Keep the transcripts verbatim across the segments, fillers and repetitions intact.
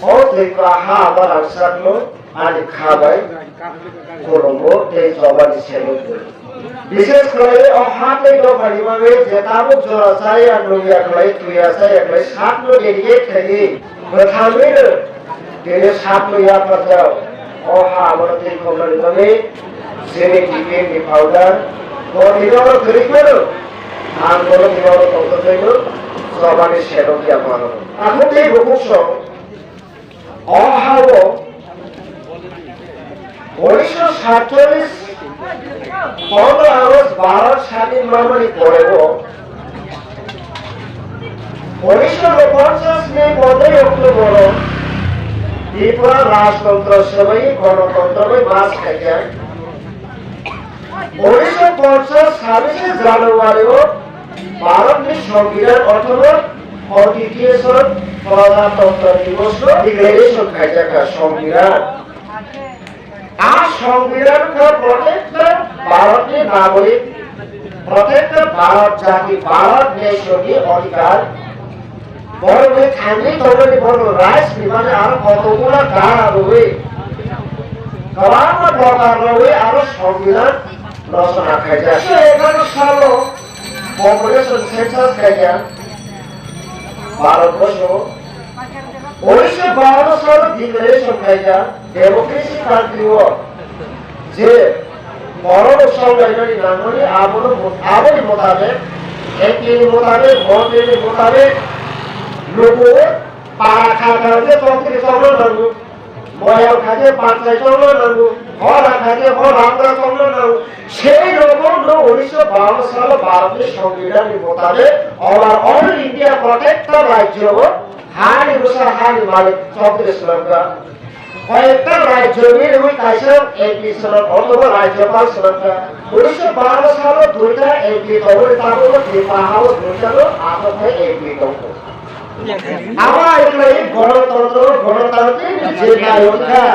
O Tripura ha abo rangchakno ani kha bai khulumbo tei chobani selo. Bishes khlai o ha tei dophani bagwi je tabuk jora chaya nungya khlai tuya chaya khlai sakno dedicate khlai bwthangwino tini sakno yapharjak. O ha abono tei khoknani bagwi chini T P F ni founder bo tini oro kwrwi phano ang bono tini oro tongthokjaino chobani selo yapharjak. Ako tei bukhuk song O hao unisho satcholish pondro August Bharat sadin mamani poreo unisho ponchas ni pondroi October o Tripura rajtontro swbai gonotontro bai mas khaikha. Unisho ponchas sabishe January o Bharat ni Songbidan othoma Constitution Prajatantra Divos no declaration khaijakha Songbidan. A Songbidan kha protector Bharat ni nagorik, protector Bharat jati, Bharat nation ni odhikar. Borok ni thangwi tongnani borok rights ni bagwi aro kotokma dara rwwi, kwbangma prokar rwwi aro Songbidan rosona khaijak. Egaroh salo population census khaijak Bharat borso. Unisho bahatta salo declaration khaijak democracy country o je borok songlainani nangmani abono mo-, aboni motabek, M P ni motabek, montri ni motabek, luku para kha kha je tongtwrwi tongna nango, moyang kha je panchai tongna nango, hora kha je hora amra tongna nango. Sei rokomno unisho bahatta salo Bharatni Songbidanni motabek over all India protector rajyo o hani bwsa hani malik tongtwrwi swnamkha. Koyekta rajyoni rwi kaisa M P swnam, otoba rajyapal swnamkha. Unisho baro salo duita M P tongmani tabukbo Tripura hao duitano athok khe M P tongkha. Abo hai khlai gonotontro, gonotantrikni je nai wngkha,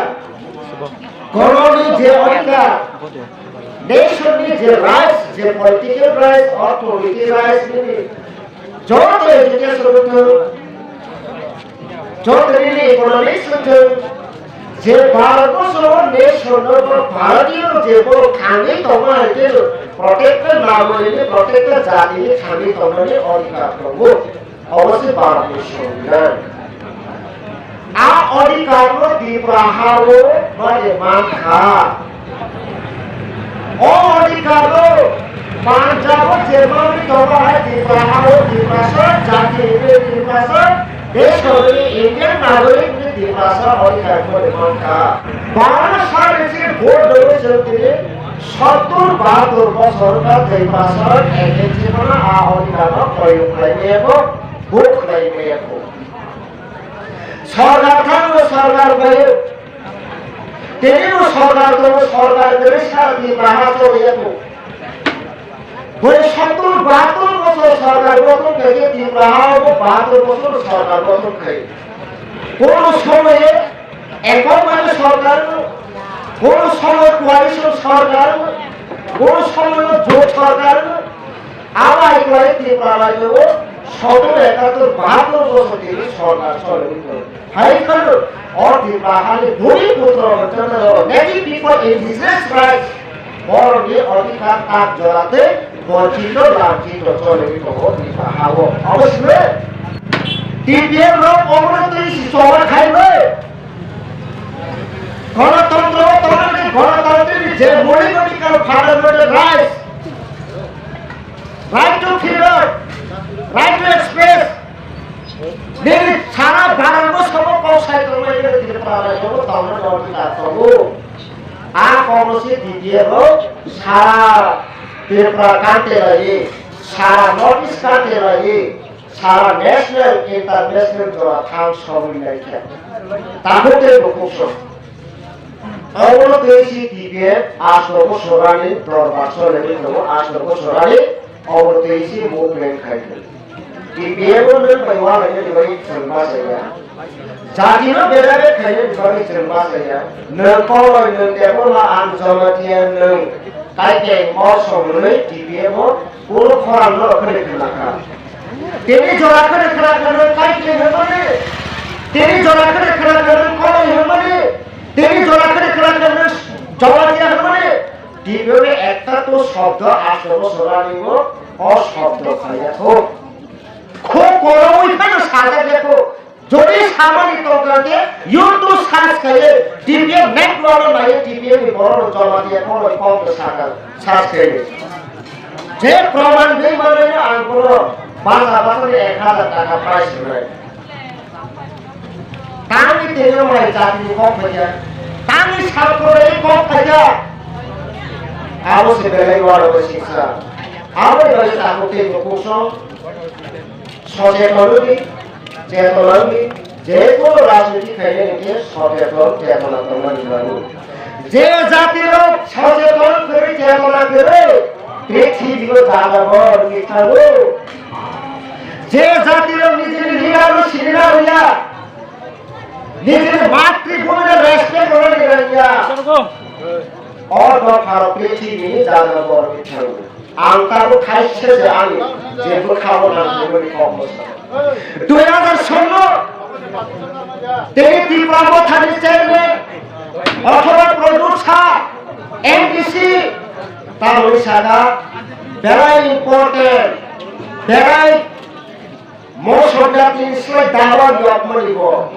gononi je wngkha, nationni je rights, je political rights, authority rights nini joto education wngthok, joto nini economics wngthok, je Bharat borso o nation no bo Bharatiyo je bo thangwi tongma hai khe protector nagorini, protector jatini thangwi tongmani odhikar tongo. Obo se Bharatni Songbidan. A odhikarno Tripura hao mane mankha. O odhikarno Punjab o je manwi tongo hai Tripura hao Tiprasa, jati hwnwi Tiprasa, desh hwnwi Indian nagorik hwnwi Tiprasa odhikar mane mankha. Bana sari se vote dole chwng tini sottur bahatur bosor ka Tiprasa agency mane a odhikarno proyog khlaimaya kho, buk khlaimaya kho. Sorkar thangno sorkar bai. Tini bo sorkar tongo, sorkar kwrwi sara Tripura ha choliya kho. Boi sottur bahatur bosor sorkar gotong khaikhe Tripura ha bo bahatur bosor sorkar gotong khai. Kono somoye ekok mane sorkar, kono somoye coalition sorkar, kono somoye jot sorkar, Abo hai khlai Tripura rajyo o sotoro ekatur bahatur bosor tini sorkar choli tongo. Hai kheno o Tripura hani bhumi putro native people indigenous rights borokni odhikar tak jora tei bonchito lamchito choli tongo Tripura hao. Obo sino T P F rok obono twi si choba khai bai. Gonotontro tongnani gonotontrini je moulik odhikar fundamental rights, right to freedom, right to express. Nini sara Bharat borsho bo kok sai tongmani Tripura rajyo bo tongna odhikar tongo. A kokno se T P F o sara Tripura kante bai, sara North East kante bai, sara national, international jora thang sogwi lai khe. Tabuk tei bukhuk song. Obono tei si T P F asrogo sorani dorbar solegwi tongo, asrogo sorani obo tei si movement khai tongo. T P F o nwng bai uanaino ni bagwi chwng bachaya. Jatino bejabe khainani bagwi chwng bachaya. Nwng Koloi, nwng Debbarma, ang Jamatia, nwng Kaitor, Mosong hwnwi T P F o kunu khorang norok khwnwi khna kha. Tini jora khwnwi khna kha nwng Kaitor hwnmani. Tini jora khwnwi khna Tini jora khe khe khe jora dia hwnmani. T P F ni ekta to shobdo atharo bosor ani o, o shobdo khaiya kho. Kho koro ui phano sajak ya kho. Jodi samani tongkha khe YouTube search khaiye, T P F network o naiye, T P F ni borok rok joma diya, kono kok no sakha, search khaiye. Je proman bai manai no ang bono basa basa ni ek hazar taka prize rwnai. Tangni tengyo mai jati ni kok phaikha, tangni salkhorbai kok phaikha. Abo se belai waro bai siksa. Abo bai takhuk tei bukhuk song. Socheton wngwi, cheton wngwi, je kono rajniti khainai hwnkhe socheton chetona tongmani nango. Je jatirok socheton kwrwi chetona kwrwi, prithibio jagabor wngwi thango. Je jatirok nijini leader-no sinina rwya, nijini matribhumino respect rwna rwya, o dopharok prithibini jagabor wngwi thango. Ang tabuk khaisa se ani je bwkhao nang hwnwi kok bwsa. Dui hazar solo tei Tipra Mothani chairman othoba producer M D C tamoni saka belai important, belai Mosok jatini slai dawa yokmani bo.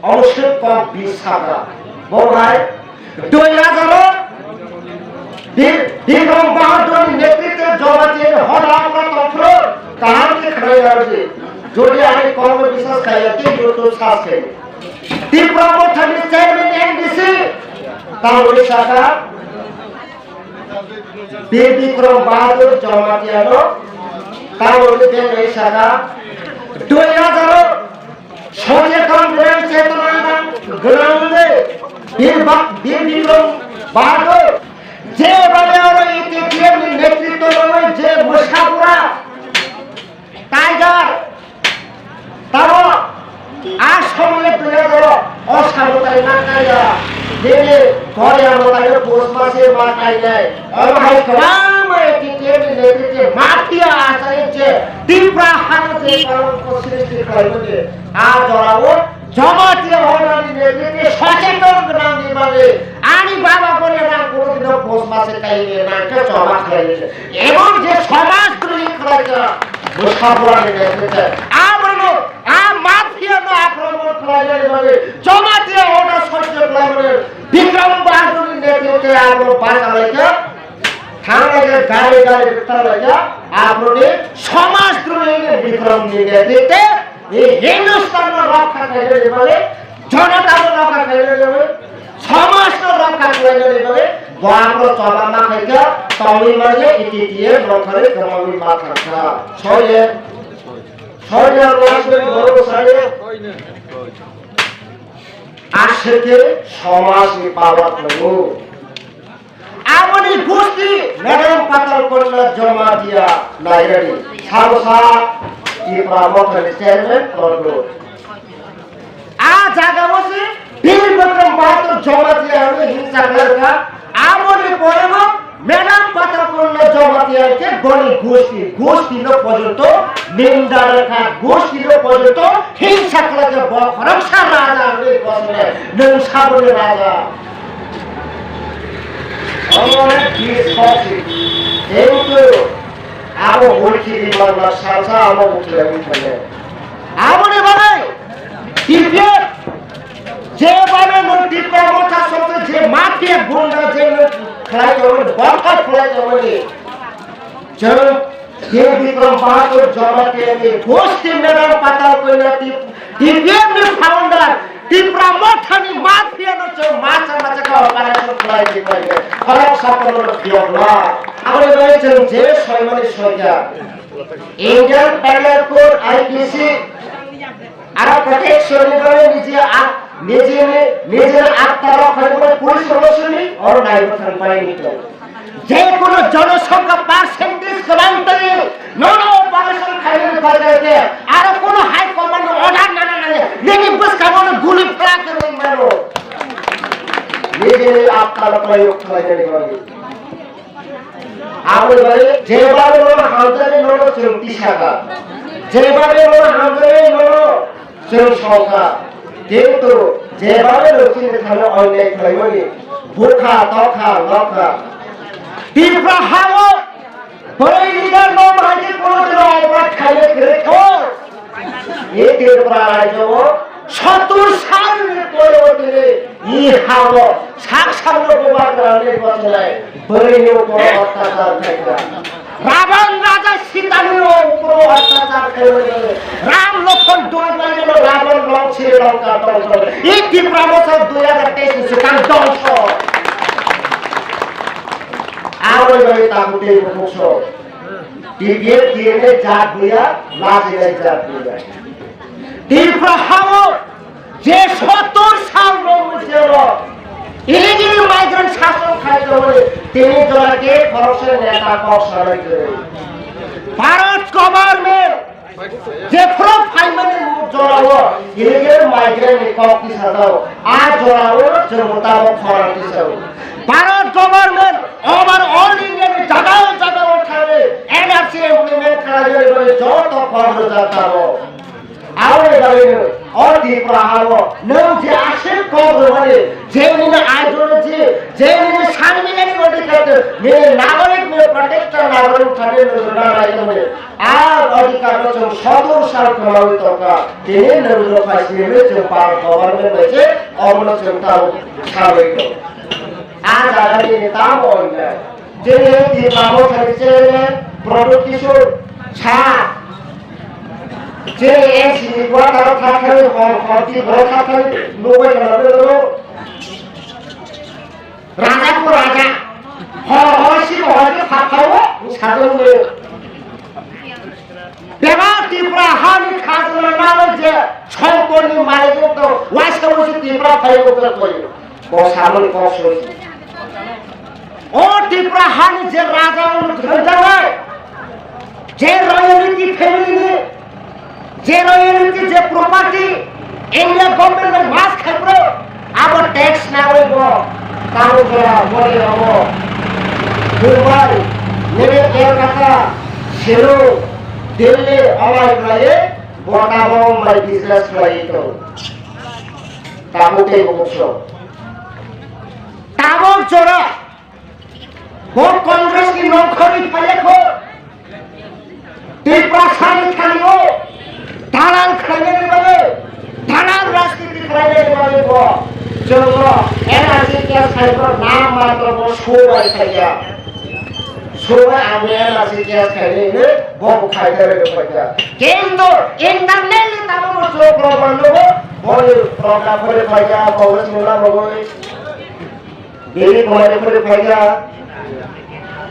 Ongse kok bisaka. Bo hai dui hazar o Bir-, Bikram Bahadur ni netritwe Jamatia ni hoda amra tongphuru kaham khe khlai narwdi. Jodi ani kokno biswas khaiya khe YouTube search khai. Tipra Mothani chairman M D C tamoni saka Bir Bikram Bahadur Jamatia no tamoni benai saka dui hazar o socheton gwnang chetona gwnang wngwi Bir Ba-, Bir Bikram Bahadur je bade oro E T P F ni netritwo rwnai je mwsabura Tiger Tamo a somoyo twiya jaro o sabotai ma kaiya. Bini koryamo taino pus mase ma kainai. Omo hai kwbangma A T T F ni netritwe mafia achai je Tipra hano je kolomko srishti khlaimani. A jorao Jamatia Hormani netritwe socheton gwnangni bagwi ani baba goryano ang kono dino pus mase kainai nangkhe choba khlainai. Emon je somaj drohi khlaijak. Bwsapurani netritwe abono a mafia no akromon khlainani bagwi Jamatia order sojjo khlaimani Bikram Bahadurni netritwe abono bachalaikha, thanglaikha, gari gari bwtharlaikha, aboroni somaj drohini Bikramni netritwe e Hindustan no rokha khlainani bagwi Jonotano rokha khlainani bagwi, somajno rokha khlainani bagwi bo aphuru choba ma khaikha, tongwi manya E T T F rokharwi kwmangwi ma thangkha. Soye, soye ang last week borok saye. Aswkhe somajni power khlaio. Aboni gusti Madam Patal Konna Jamatia nairani. Sabo sa Tipra Mothani chairman Pradyot. A jaga o se Bir Bikram Bahadur Jamatia hwnwi hingsa khlaikha. Aboni pore bo Madam Patal Konna Jamatia khe boni gusti, gusti no porjonto ninda rwkha, gusti no porjonto hingsa khlaikha, bo khoroksa raja hwnwi kochonai, nwng saboni raja. Omo onek bish kochi. Kintu abo hurki di mangla salsa amo uthilai uthilai. Aboni bagwi T P F je bhabe nwng Tipra Motha sokte je mafia gunda je nwng khlai tongmani, borkha khlai tongmani. Chwng Bir Bikram Bahadur Jamatia ni gosti Madam Patal Konna T P F ni founder Tipra Motha ni mafia no chwng macha macha khe operation khlai di khlai di. Khorok sakol no phiyok la. Aboni bagwi chwng je soimani soikha. Indian Penal Code, I P C, aro protection ni bagwi niji a-, nijini, nijini atta rok hai bole police rok sini, oro naibo thang pai ni to. Je kono jonosongkha percentage kwbang twi nono operation khainani bagwi khe aro kono high command order nana nani nini bwskango no guli phela khe rwi mano. Nijini atta rok bai yok khlainani bagwi. Aboni bagwi jebari nono hamjaknai nono chwng tisakha. Jebari nono hamjaknai nono chwng songkha. Kintu jebhabe nwng chini thani onnyai khlaimani, bukha, tokha, nokha. Tipra hao bwrwi leader no bahai khe kono dino oborad khainai kwrwi kho. E Tripura rajyo o sottur salni pore o tini e hao sak sakno bubagrani bwchalai bwrwini uporo otyachar khaikha. Ravan raja Sitani uporo otyachar khaimani bagwi Ram Lokhon dui bhai no Ravan Long Sri Lanka dongso. E Tipra mosa dui hajar teis ni swkang dongso. Aboni bagwi tabuk tei bukhuk sok. T P F T N A jat buya, lajinai jat buya. Tipra hao je sottur sal rok muchelo illegal migrant sason khai tongmani tini jora ke khoroksa neta kok sanai kwrwi. Bharat government jephuru phaimani jorao illegal migrant ni kok tisajao, a jorao chwng tabuk khorang tisao. Bharat government over all India ni jagao jagao thangwi N R C implement khlainani bagwi joto kok rwjak tabuk. Aboni bagwino o Tripura hao nwng je aswk kok rwmani, je nini ideology, je nini sanbidhanik adhikar, nini nagorik ni protector nagorik thani nwng rwna nai tongmani, a adhikar no chwng sottur sal kwmawi tongkha. Tini nwng rwphai simi chwng Bharat government bai se omono chwng tamo sawi tong. A jaga nini tamo onnai. Chini Tipra Motha ni chairman Pradyot Kishore sa, chini N C ni quarter o thangkhani hor hor Tipra o thangkhani nugwi kana bwrwi rok. Raja ko raja, hor hor si hor ke phaphao sajwk le. Bebak Tripura hani khajna nalo je somponi malik to waisa waisa Tripura phai ko koi. Bo samani kok soi. O Tripura hani je raja unu thangjanai, je royalty family ni, je royalty je property India government bai mas khai bro, abo tax nangwi bo tamo jora bole abo Mumbai, nini Kolkata, Shillong, Delhi, alai khlaiwi bo tamo bai business khlaiwi tongo. Tabuk tei bo mukso. Tabuk jora bo Congress ni nongkhorwi phaiya kho. Tiprasa ni thani o dalal khlainani bagwi, dalal rajniti khlainani bagwi bo chwngno N R C case khai bo nam matro bo subai khaiya. Subai ang N R C case khainai hinwi bo bo khai khe rwgwi phaikha. Kintu internally tamo bo chwng proman nugo, boni program phai phaikha, Congress ni lamagwi. Bini kumari kuri phaikha.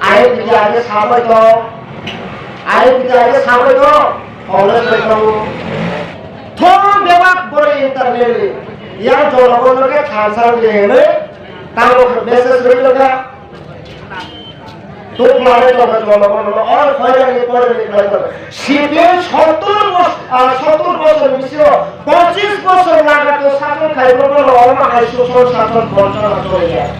Ai piti age sabai to. Ai piti age sabai to. Congress bai to. Thong bebak boro internally. Yang jolo bono ke thansa de hene. Tamo message roi lokha. Tuklare tongkha jolo bono. Oi khoyani pore ni khlai tongkha. C P M sottur bos-, ah, sottur bosor bisingo pochis bosor lagato sason khai bono omo hai suson sason bonchona choliya.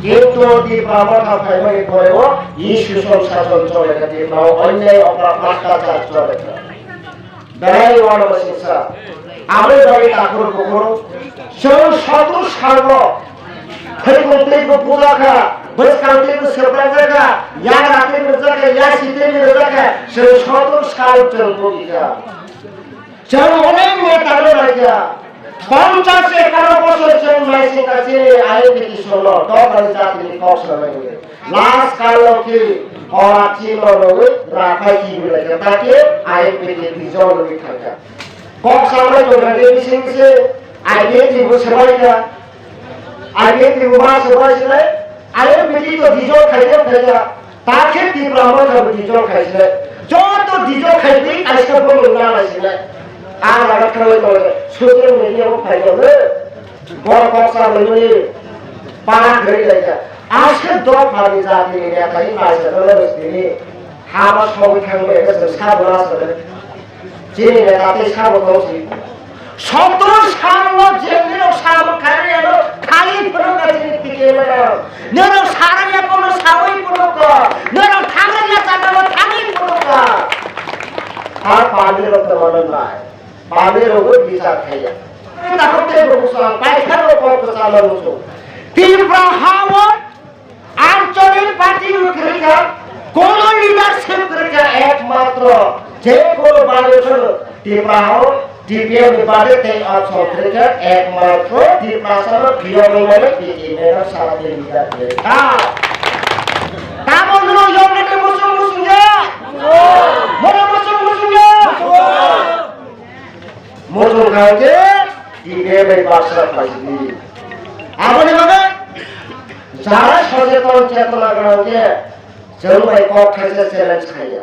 Kintu Tipra Motha phaimani poreo i suson sason choliya Tipra o onyai oprad bhaktachar choliya. Belai wano singsa. Aboni bagwi takhur bukhur. Chwng sottur salno Thwikung twikung puja kha, bwskang twikung swprak jakha, yagra twikung rwjakha, yasi twikung rwjakha, chwng sottur sal chwng bugikha. Chwng onek neta no laikha. Ponchas ekano bosor chwng naisingkha chini I P T solo, dophani jatini kok sanai. Last kalo khe ora chino rwi raphai kibi laikha, ta khe I P T dijon rwi thangkha. Kok sanai tongkha khe bising se I P T bo swbaikha. Age Tripura sobai silai, age bidi to dijol khaijak khaijak, ta khe Tipra Motha bo dijol khai silai. Joto dijol khai bui kaisa bo nung na lai silai. A jaga thanglai tonglaikha, social media o phai tong le. Borok kok sa lai mani, para khri lai kha. Aswk dopha ni jati ni neta ni kaisa tong lai bwsni. Hama sogwi thangwi khe chwng sabo na sale. Chini neta tei sabo tong si. Sotro salno je nino sabo khariyano thangwi phunukha chini T K M no. Nino sarangya kono sawi phunukha. Nino thangya jagano thangwi phunukha. Ar pami rok tongmano nai. Pami rok bichar khaiya. Takhuk tei Paitharo kok kwchama muchung. Tipra hao ancholik party kwrwikha, kono leadership kwrwikha, ekmatro je kono bale kono Tipra hao T P F ni bale tei option kwrwikha, ekmatro Tiprasano phiyogwi mano P T madam sara din leader kwrwikha. Tamo nwng yong nete muchung muchung ya? Moro muchung muchung ya? Muchung kha khe T P F bai baksa phaisidi. Aboni bagwi jara socheton chetona gwnang khe chwng bai kok khaisa challenge khaiya.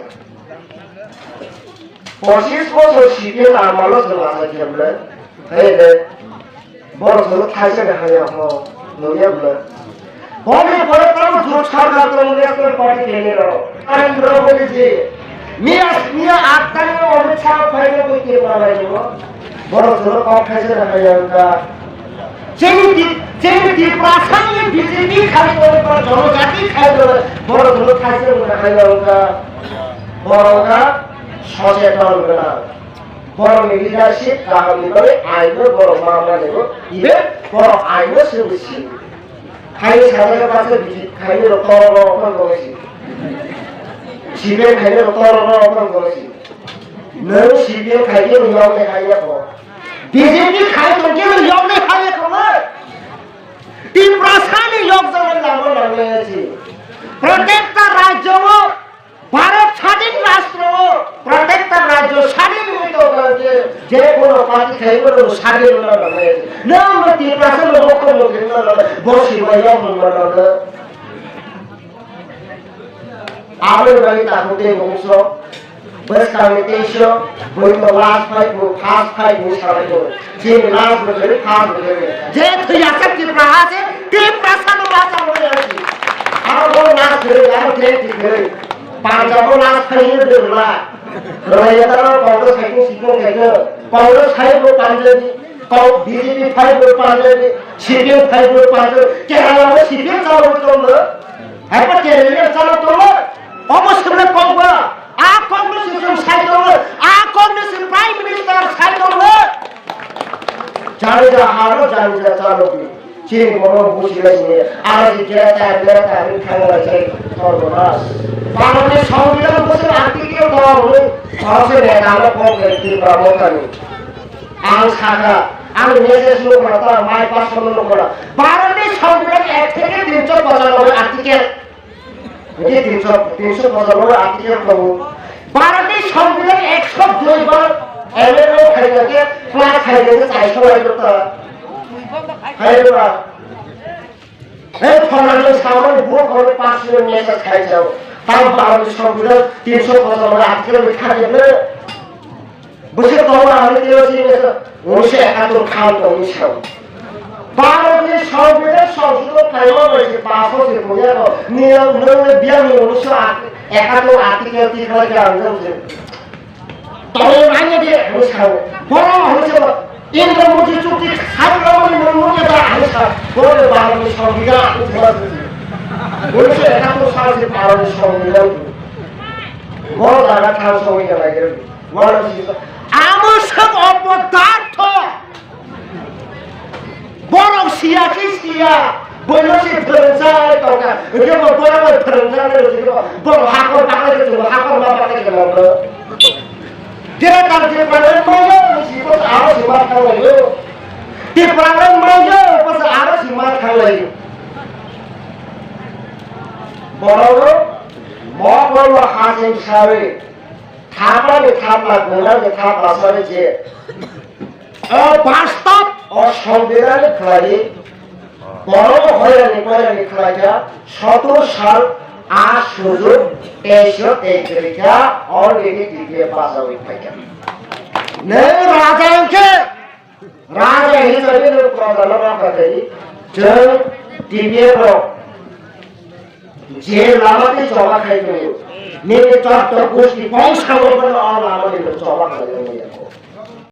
Pochis bochor C P M amalo chwng achai khe bwle. Hai de. Borok chwng thaisa de haya ho. Nungya bwle. Boni pore tamo jut sarkar tong National Party kene ro. Narendra Modi ji. Miya, miya aktani Amit Shah phaina koi ke malai no. Borok chwng kok thaisa de haya wngkha. Chini di, chini di prasani B J P khai ko, jonojati khai ko, borok chwng thaisa de haya wngkha. Borok wngkha socheton gwnang. Borokni leadership kahamni bagwi aino borok ma manligo, even borok aino swngwi sini. Haini sajagwi baksa B J P khaini rok toro rok phano dolo si. C P M khaini rok toro rok phano dolo si. Nwng C P M khai khe nwng yokni hai ya kho. B J P khai tong khe nwng yokni hai ya kho le. Tiprasani yokjaknai lama nanglaiya si. Protector rajyo o Bharat sadhin rashtra o protector rajyo sadhin wngwi tongkha khe je kono party khai bono sadhin wngna nanglaiya si. Nwng Tiprasa no mukhyamantri wngna nanglaiya, bo sibai yokmung manango. Aboni bagwi takhuk tei bungso bwskangni teisio buino last fight bo first fight bo salai bo. Chini last bo khe first bo khe. Je thwi aswk Tipra ha se, Tiprasa no last abo khe si. Abo bo last khe, abo khe thwi khe. Punjab bo last fight ni de rwla. Rwla ya taro Congress khai khe sikung khai khe. Congress khai bo Punjabi. Kok B J P phai bo panjai, C P M phai bo panjai, Kerala bo C P M chalo bo tong bo. Hai pa Kerala chalo tong bo. Omo sibole kok ba. A kok no si chwng sai tong bo. A kok no si Prime Minister sai tong bo. Jani ja haro jani ja chalo bi. Chini bono busi lai ni. Ara si kera ta kera ta ni thang lai sai. Tor bo nas. Bangladesh Songbidan bo se article ko bo. Tor se neta lo kok le ti ba mo tani. Ang sakha, ang message nukho na ta, mai pasal nukho na. Bharatni Songbidan ek theke tinsho pochanoboi article. Hwnkhe tinsho, tinsho pochanoboi article tongo. Bharatni Songbidan eksho dui bar amendment khaijak khe, plus khaijak khe chaisho lai rwkha. Hai rwkha. Hei, phonani samani bo phone pasal message khai jao. Tam Bharatni Songbidan tinsho pochanoboi article ni kha khe. Bwswk tongo ang tei o chini khe unisho ekatur khan tongwi sao. Bharatni Songbidan songsodho khlaima bai se paso se buya rok niyam nwngle biyang ni unisho ekatur article tikhlai khe ang jang je. Tongwi manya de hinwi sao. Borok hinwi sao. Indra Modi chukti khairokmani nungmung ya da hinwi sao. Borok Bharatni Songbidan unisho ekatur sal se Bharatni Songbidan. Borok jaga thang songwi khe naikhe. Amo se obodartho. Borok siya khe siya. Boino se phwrwngsa tongkha. Hwnkhe bo borok bai phwrwngsa nai rwgwi bo. Borok hakor baknai khe chwng hakor ma baknai khe nangkhe. Jera tal Tipra bai maya ni si bo aro se ma thanglaio. Tipra bai maya bo aro se ma thanglaio. Borok bo borok hajeng sawi. Thapani thapla, gwnangni thapla sari je. O bastop, o Songbidanni khlaiwi, borok hoirani koirani khlaikha, sotor sal, a sujok, teisho tei kwrwikha, already T P F bachawi phaikha. Nwng raja wngkhe, Raja hisabe nwng projano rokha khe, chwng T P F rok je lama tei choba khai tongo, nini chorto gosti bongsa bo bono o lama ni choba khlai tongo.